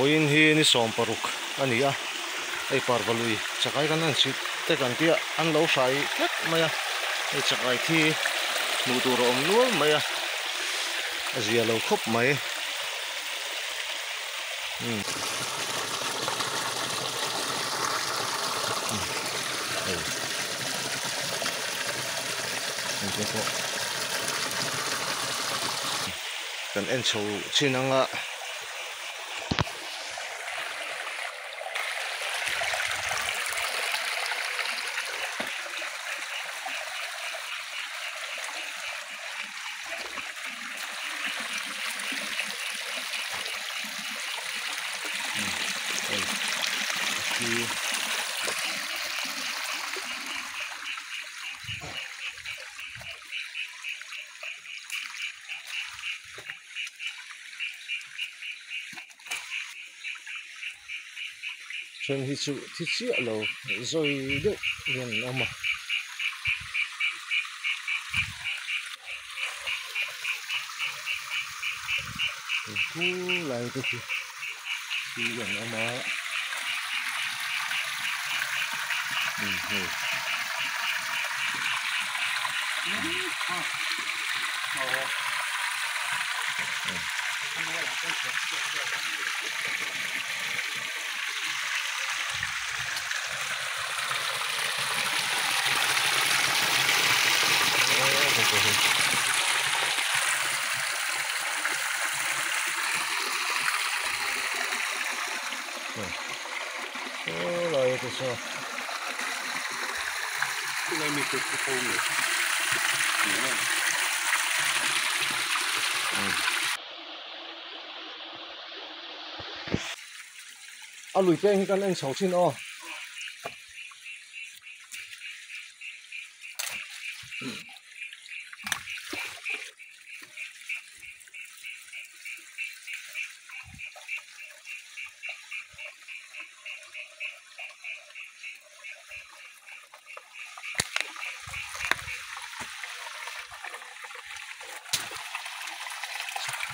Vawiin hi ni 16 a ni a, hei parva lui chakai kan han chhit te kan tia an lo hrai tlat mai a, hei chakai thi hmuh tur a awm nual mai a, a zia lo khawp mai. Umm hei hei te pawh kan en chho chin anga. Then hi chu thi chiah lo zawi deuh hian an awm a. Thu lai te khi thi an awm a umm hei. A lui peng hi kan en chho thin aw.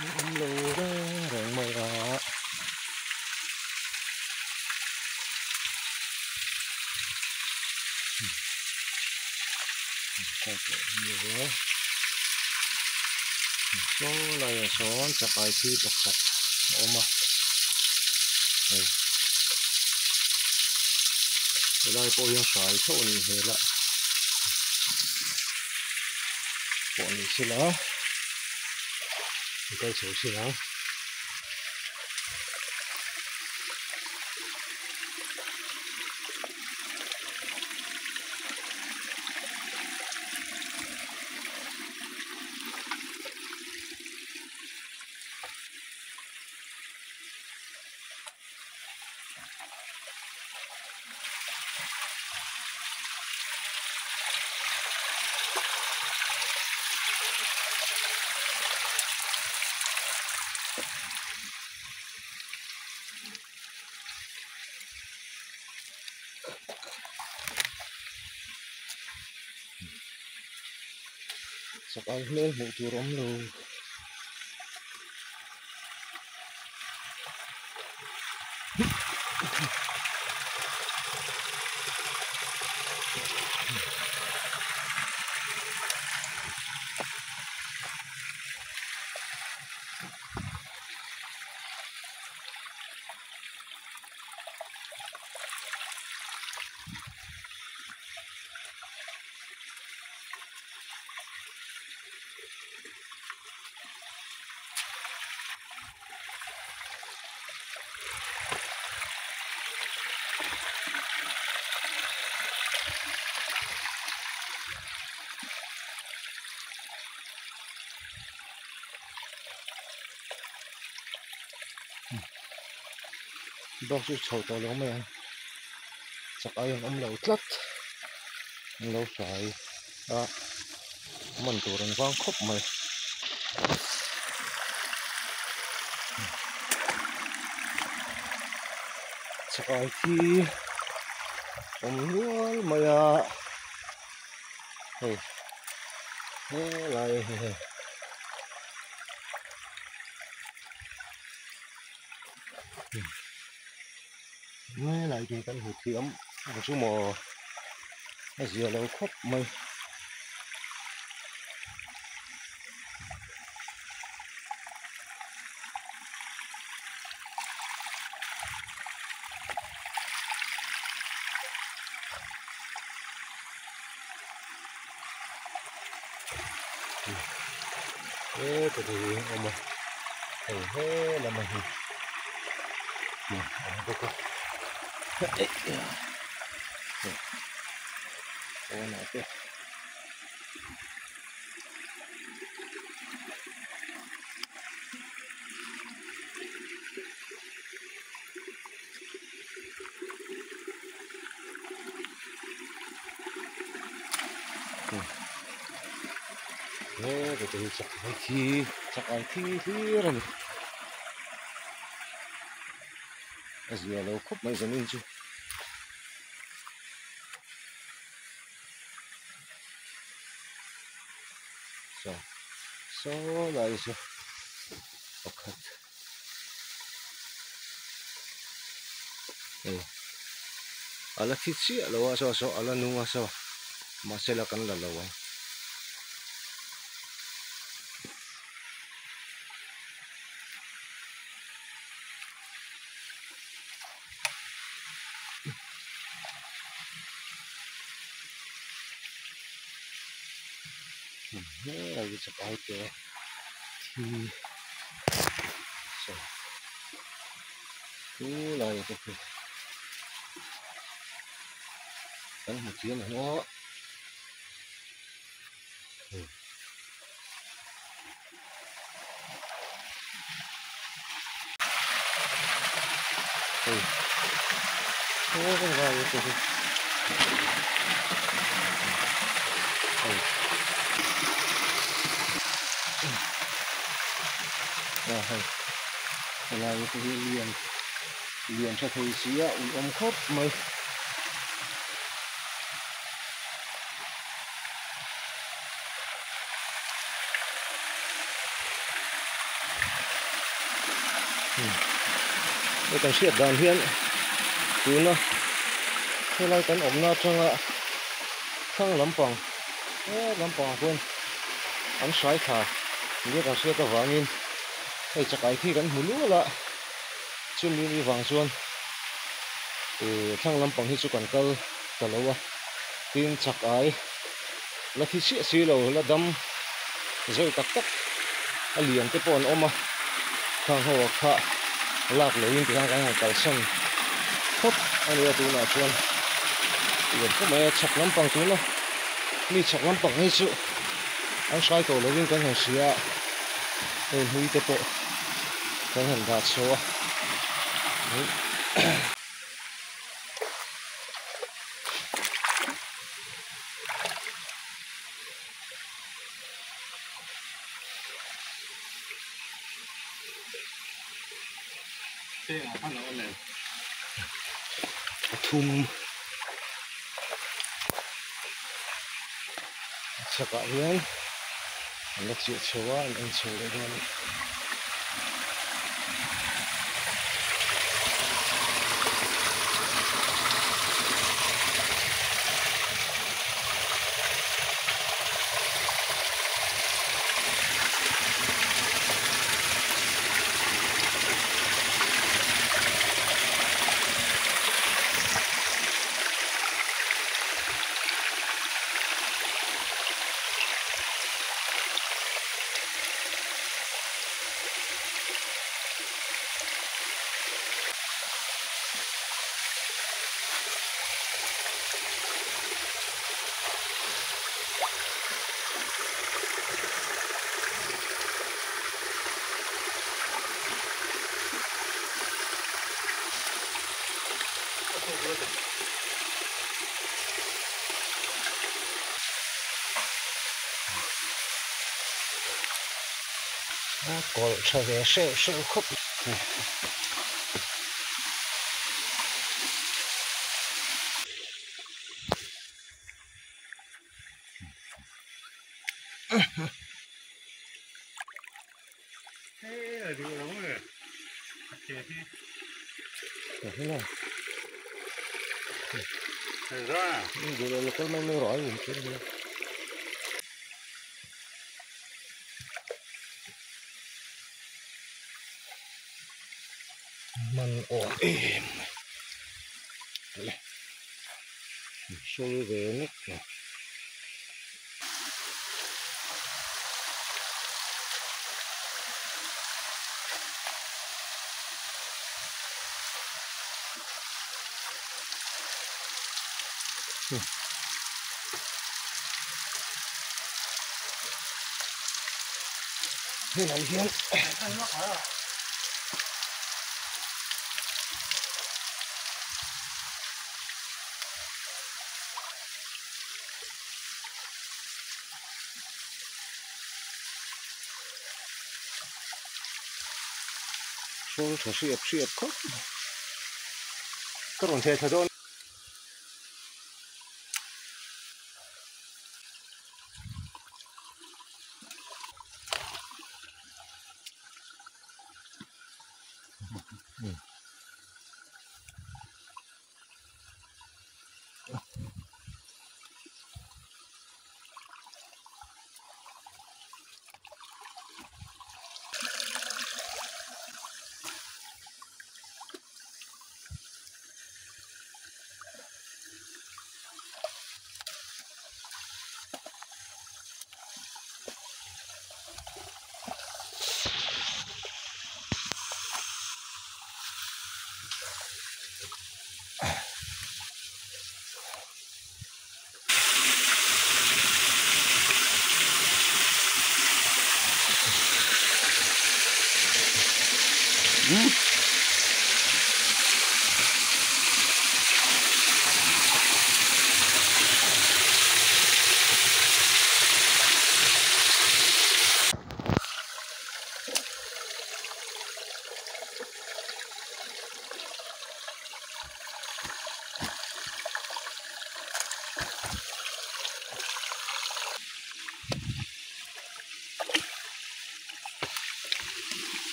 Awm lo reng reng mai a. Saw laiah sawn chakai thi pakhat a awm a hei helai pawh hian hrai theuh a nih hmel a pawh ni sela an kal chho chin ang. Chakai hmel hmuh tur a awm lo. Bak chu chho tawh lo mai ang chak ai an awm lo tlat an lo hlai a man tur an vang khawp mai. Chak ai khi awm nual mai a hei helai hi hei. Helai khi kan hmu thiam ang chu maw a zia lo khawp mai. Heta te hi a awm a hei he lama hi a awm bawk a pawnah te. He te hi chakai thi chakai thi hlir a ni a zia lo khawp mai zanin chu. Saw saw lai chu pakhat. Hei a la thi chiah lo a saw saw a la nung a saw mahse la kan la lo ang. Helai hi chakai te thi saw chu lai te khi kan hmu chiang ang aw hei. Hei helai te hi hei a hei helai te hi lian lian tha thei si a ui awm khawp mai. Hei kan hriat dan hian tuna helai kan awmna atanga thlang lampang he lampangah khuan an hrai thla nia kan hriat avangin hei chakai khi kan hmu nual a chumi ni vang chuan ih thlang lampang hi chu kan kal ta lo a tin chakai. La thi chiah si lo la dam zawi tak tak a lian te pawh an awm a khang ho ah kha lak lo in tikhan kan han kalsan phawt a nia tunah chuan lian khawp mai a chhak lampang tuna mi chhak lampang hi chu an hrai tawh lo in kan han hria a hei hlui te pawh kan han dah chho a. Pathum a chhakah hian an la chiah chho a an en chho leh dawn a ni. A kawlh tha ve hreuh hreuh khawp mai. Local mai mai rồi man ổn êm xôi về nước này. Thế này hiếm. Số thở siệp siệp khóc. Các đồng xe thở đôn.